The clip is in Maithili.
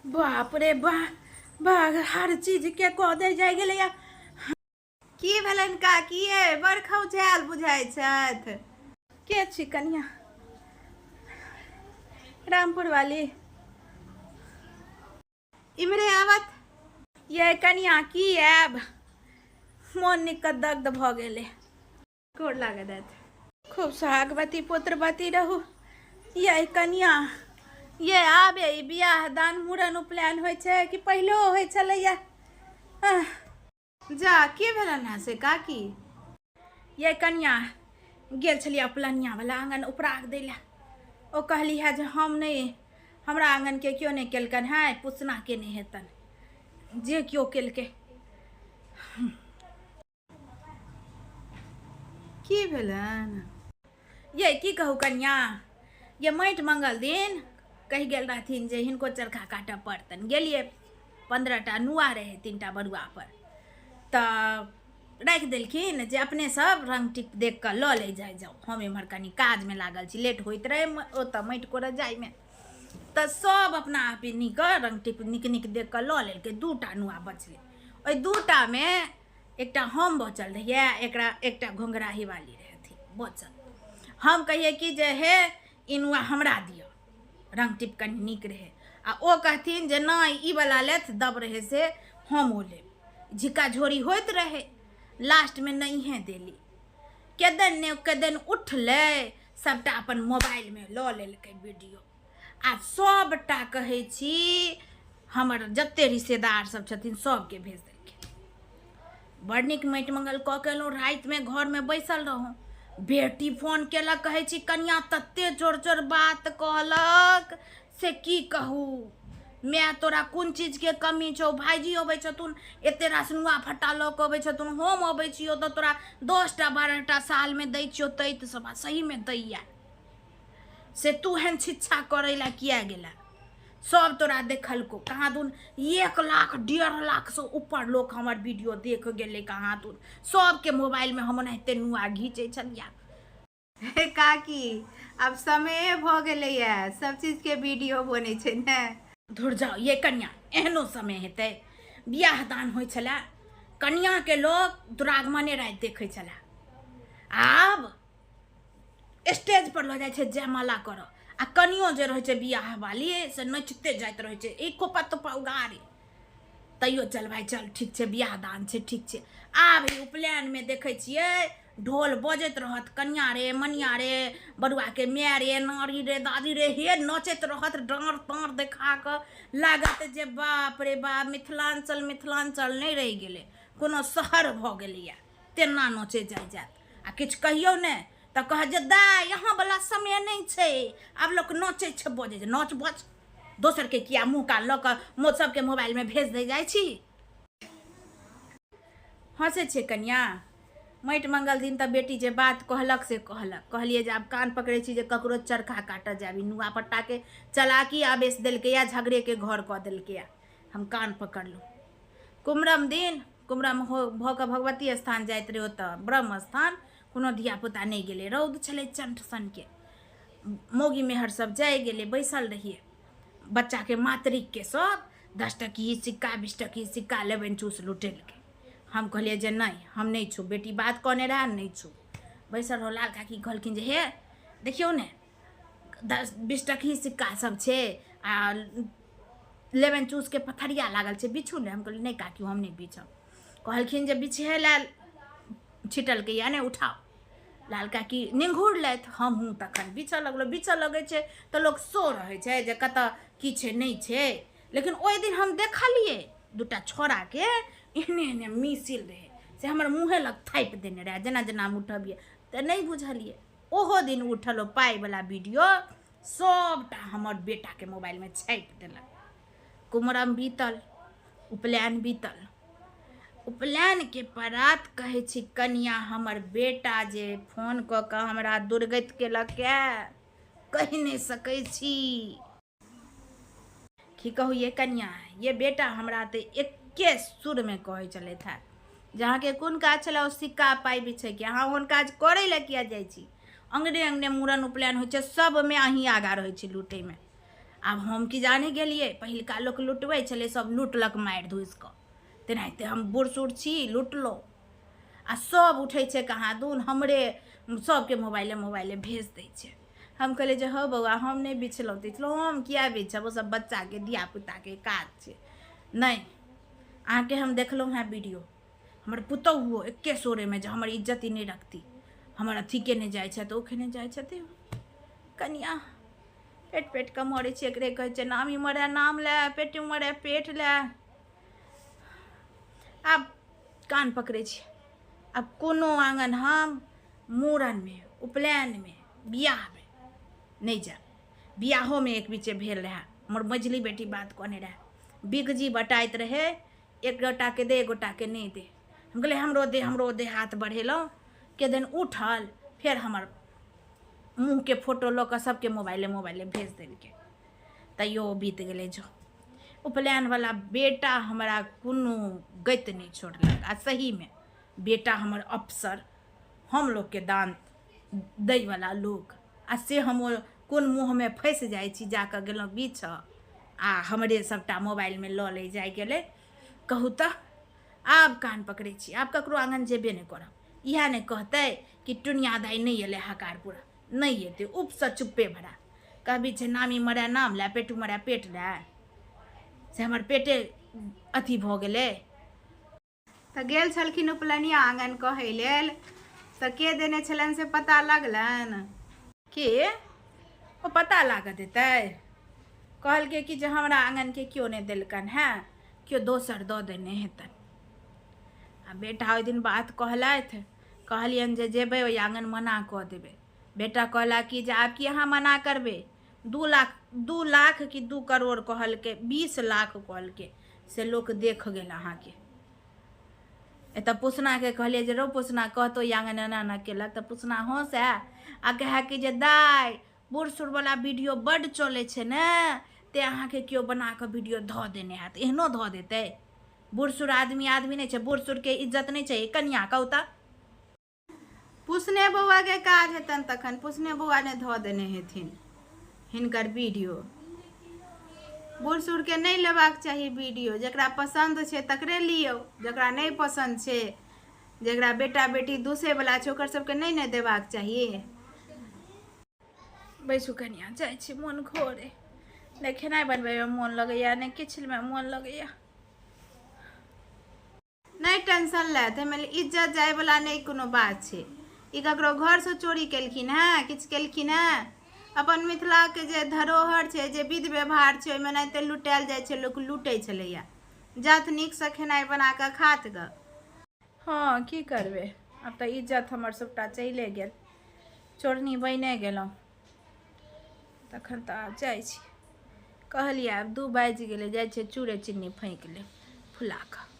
बाप रे बा बाघ हर चीज के कऽ दे जाय गेलैया। की भेलनि काकी ये, बड़ खौंझायल बुझाइ छथि। के छी कनिया? रामपुर वाली। इम्हरे आवत। ये कनिया की आयब, मोन निक दग्ध भऽ गेलै। गोर लागऽ दैत। खूब सोहागवती पुत्रवती रहू। ये कनिया ये आबे ई बियाह दान मुड़न उपनयन होइ छै कि पहिलो होइ छलैया? जा, की भेलनि हेँ से काकी? ये कनिया, गेल छलियै उपलनिया वाला आङ्गन उपराग दै लए। ओ कहली है जे हम नहि, हमरा आङ्गनके केओ नहि केलकनि हेँ, पुसना के नहि हेतनि जे केओ केलकै। की भेलनि? ये की कहू कनिया, ये माटि मंगल दिन कहि गेल रहथिन जे हिनको चरखा काटऽ पड़तनि। गेलियै, 15टा नुआ रहै 3टा बरुआ पर, तऽ राखि देलखिन जे अपने सब रंग टिप देख कऽ लऽ ले जाइ जाउ, हम एम्हर कनि काजमे लागल छी। लेट होइत रहै ओतऽ माटि कोड़ऽ जाइमे, तऽ सब अपना आप नीक रंग टिप नीक नीक देख कऽ लऽ लेलकै। 2टा नुआ बचलै, ओहि 2टामे एकटा हम बचल रहियै, एकरा एकटा घोंघराही वाली रहथिन बचल। हम कहियै कि जे हे ई नुआ हमरा दिअ, रंग टिप कनि नीक रहै। आ ओ कहथिन जे नहि, ई वला लेत दब रहै से हम ओ लेब। झिक्का झोरी होइत रहै, लास्टमे नहिए देली। केदन ने केदन उठलै, सबटा अपन मोबाइलमे लऽ लेलकै वीडियो। आ सबटा कहै छी हमर जते रिश्तेदार सब छथिन सबके भेज देलखिन। बड़ नीक माटि मंगल कऽ के एलहुँ। रातिमे घरमे बैसल रहौं, बेटी फोन केलक, कहै छी कनिया तते जोर जोर बात कहलक से की कहू। माय तोरा कोन चीजके कमी छौ? भाइजी अबै छथुन, एते रास नुआ फट्टा लऽ कऽ अबै छथुन, हम अबै छियौ तऽ तोरा 10टा 12टा सालमे दै छियौ तैत सब, आ सहीमे दैया से तू एहन शिक्षा करै लए किया गेला? सब तोरा देखलको कहाँ दून, 1 लाख 1.5 लाखसँ ऊपर लोक हमर वीडियो देख गेलै कहाँ दून। सबके मोबाइलमे हम ओनाहिते नुआ घीचै छलियै। हे काकी, आब समये भऽ गेलैया, सब चीजके वीडियो बनै छै ने। धुर जाओ ये कनिया, एहनो समय हेतै? बियाह दान होइ छलै, कनियाके लोक दुरागमने राति देखै छलै। आब स्टेज पर लऽ जाइ छै जयमाला करऽ, आ कनियो जे रहै छै बियाह वाली से नचिते जाइत रहै छै, एक खोपा तोपा उगारे तैयो चल भाइ चल, ठीक छै, बियाह दान छै, ठीक छै। आब ई उपनयनमे देखै छियै ढोल बजैत रहत, कनिया रे मनिया रे बरुआके माय रे नारी रे दादी रे हे नचैत रहत, डाँड़ ताँड़ देखा कऽ लागत जे बाप रे बाप, मिथिलाञ्चल मिथिलाञ्चल नहि रहि गेलै, कोनो शहर भऽ गेलैए, तेना नोचै जाइ जायत। आ किछु कहियौ नहि तऽ कहत जे दाइ यहाँ वला समय नहि छै, आब लोक नोचै छै बजै छै। नोच बच, दोसरके किया मुँह कान लऽ कऽ सबके मोबाइलमे भेज दै जाइ छी। हँसै छियै कनिया? माटि मंगल दिन तऽ बेटी जे बात कहलक से कहलक। कहलियै जे आब कान पकड़ै छी जे ककरो चरखा काटऽ जायब, ई नुआ पट्टाके चलाकी आवेश देलकैया, झगड़ेके घर कऽ देलकैया। हम कान पकड़लहुँ। कुमरम दिन कुमरम हो भऽ कऽ भगवती स्थान जाइत रहै, ओतऽ ब्रह्म स्थान कोनो धियापुता नहि गेलै, रौद छलै चण्ठ सनके, मौगी मेहर सब जाइ गेलै। बैसल रहियै, बच्चाके मातृकके सब 10 टकी सिक्का 20 टकी सिक्का लेबनि चूस लुटेलकै। हम कहलियै जे नहि, हम नहि छू, बेटी बात कहने रहए, नहि छू। बैसल रहो, लाल काकी कहलखिन जे हे देखियौ ने, 10 20 टकी सिक्का सब छै आ लेबनि चूसके पथरिया लागल छै, बिछू ने। हम कहलियै नहि काकी, हम नहि बिछब। कहलखिन जे बिछहे लए छिटलकै या नहि, उठाउ। लाल काकी निंघुरलथि, हमहूँ तखन बिछऽ लगलहुँ। बिछऽ लगै छै तऽ लोक सो रहै छै जे कतऽ की छै नहि छै, लेकिन ओहि दिन हम देखलियै 2टा छोड़ाके एहने एहने मिसिल रहै से हमर मुँहे लग थापि देने रहै, जेना जेना हम उठबियै तऽ नहि बुझलियै। ओहो दिन उठल ओ पाइवला वीडियो सबटा हमर बेटाके मोबाइलमे छापि देलक। कुमरम बीतल, उपनयन बीतल, उपनयनके परात कहै छी कनिया, हमर बेटा जे फोन कऽ कऽ हमरा दुर्गति केलक, कहि नहि सकै छी। की कहू ये कनिया, ये बेटा हमरा तऽ एके सुरमे कहै छलथि हेँ जे अहाँके कोन काज छलै ओ सिक्का पाइ बिछैके, अहाँ ओहन काज करै लए किया जाइ छी? अङ्गने अङ्गने मूड़न उपनयन होइ छै, सबमे अहीं आगाँ रहै छी लूटैमे। आब हम की जाने गेलियै, पहिलका लोक लुटबै छलै, सब लुटलक मारि धूसि कऽ, तेनाहिते हम बूढ़ सूढ़ छी, लुटलहुँ। आ सब उठै छै कहाँ दून, हमरे सबके मोबाइले मोबाइले भेज दै छै। हम कहलियै जे हौ बौआ, हम नहि बिछलहुँ तिछलहुँ, हम किया बिछब, ओसब बच्चाके धियापुताके काज छै। नहि, अहाँके हम देखलहुँ हेँ वीडियो, हमर पुतहुओ एके सोरेमे जे हमर इज्जति नहि रखती, हमर अथी केने जाइ छथि, ओ केने जाइ छथि। कनिया पेट पेट कऽ मरै छै, एकरे कहै छै नामी मरै नाम लए, पेट मरै पेट लए। आब कान पकड़ै छी, आब कोनो आङ्गन हम मूड़नमे, उपनयनमे, बियाहमे नहि जायब। बियाहोमे एक बीचे भेल रहए, हमर मझिली बेटी बात कहने रहए, बिगजी बटाइत रहै, एक गोटाके दे, एक गोटाके नहि दे। हम कहलियै हमरो दे, हमरो दे, हाथ बढ़ेलहुँ, केदन उठल, फेर हमर मुँहके फोटो लऽ कऽ सबके मोबाइले मोबाइले भेज देलकै। तैयो ओ बीत गेलै। जो उपनयनवला बेटा हमरा कोनो गति नहि छोड़लक, आ सहीमे बेटा हमर अफसर, हम लोकके दान दैवला लोक, आ से हम ओ कोन मोहमे फँसि जाइ छी, जाकऽ गेलहुँ बीछऽ आ हमरे सभटा मोबाइलमे लऽ लै जाइ गेलै। कहू तऽ, आब कान पकड़ै छी, आब ककरो आङ्गन जेबे नहि करब। इएह नहि कहतै कि टुनिया दाइ नहि एलै हकार पूरा, नहि एतै, उपसँ चुप्पे भरा। कहबी छै नामी मरै नाम लए, पेटू मरै पेट लए, से हमर पेटे अथी भऽ गेलै। तऽ गेल छलखिन उपलनिया आङ्गन कहै लेल, तऽ के देने छलनि से पता लगलनि? के ओ पता लागऽ देतै? कहलकै कि जे हमरा आङ्गनके केओ नहि देलकनि हेँ, केओ दोसर दऽ देने हेतनि। आ बेटा ओहि दिन बात कहलथि, कहलियनि जे जेबै ओहि आङ्गन मना कऽ देबै। बेटा कहला कि जे आब की अहाँ मना करबै, 2 लाख, 2 लाख कि 2 करोड़ कहलकै, 20 लाख कहलकै, से लोक देख गेल अहाँके। एतऽ पुसनाके कहलियै जे रौ पुसना, कहतौ ई आङ्गन एना एना केलक, तऽ पुसना हँसए आ कहए कि जे दाइ, बूढ़ सूढ़वला वीडियो बड्ड चलै छै ने, ते अहाँके केओ बना कऽ वीडियो धऽ देने हैत। एहनो धऽ देतै? बूढ़ सूढ़ आदमी आदमी नहि छै? बूढ़ सूढ़के इज्जत नहि छै? कनिया कहू तऽ। पुसने बौआके काज हेतनि तखन, पुसने बौआ ने धऽ देने हेथिन हिनकर वीडियो। बूढ़ सूढ़के नहि लेबाक चाही वीडियो, जकरा पसन्द छै तकरे लियौ, जकरा नहि पसन्द छै, जकरा बेटा बेटी दूसैवला छै, ओकर सबके नहि ने देबाक चाही। बैसू कनिया, जाइ छी, मोन घोर अइ, नहि खेनाइ बनबैमे मोन लगैया, नहि किछुमे मोन लगैया। नहि टेंशन लेत, एहिमे इज्जत जायवला नहि कोनो बात छै। ई ककरो घरसँ चोरी केलखिन हेँ, किछु केलखिन हेँ? अपन मिथिलाके जे धरोहर छै, जे विध व्यवहार छै, ओहिमे एनाहिते लुटायल जाइ छै, लोक लूटै छलैए। जात नीकसँ खेनाइ बना कऽ खात गऽ। हँ, की करबै, आब तऽ इज्जत हमर सभटा चलिए गेल, चोरनी बनिए गेलहुँ। तखन तऽ आब जाइ छी, कहलियै आब 2 बाजि गेलै, जाइ छियै चूड़े चिन्नी फैँक लेब फुला कऽ।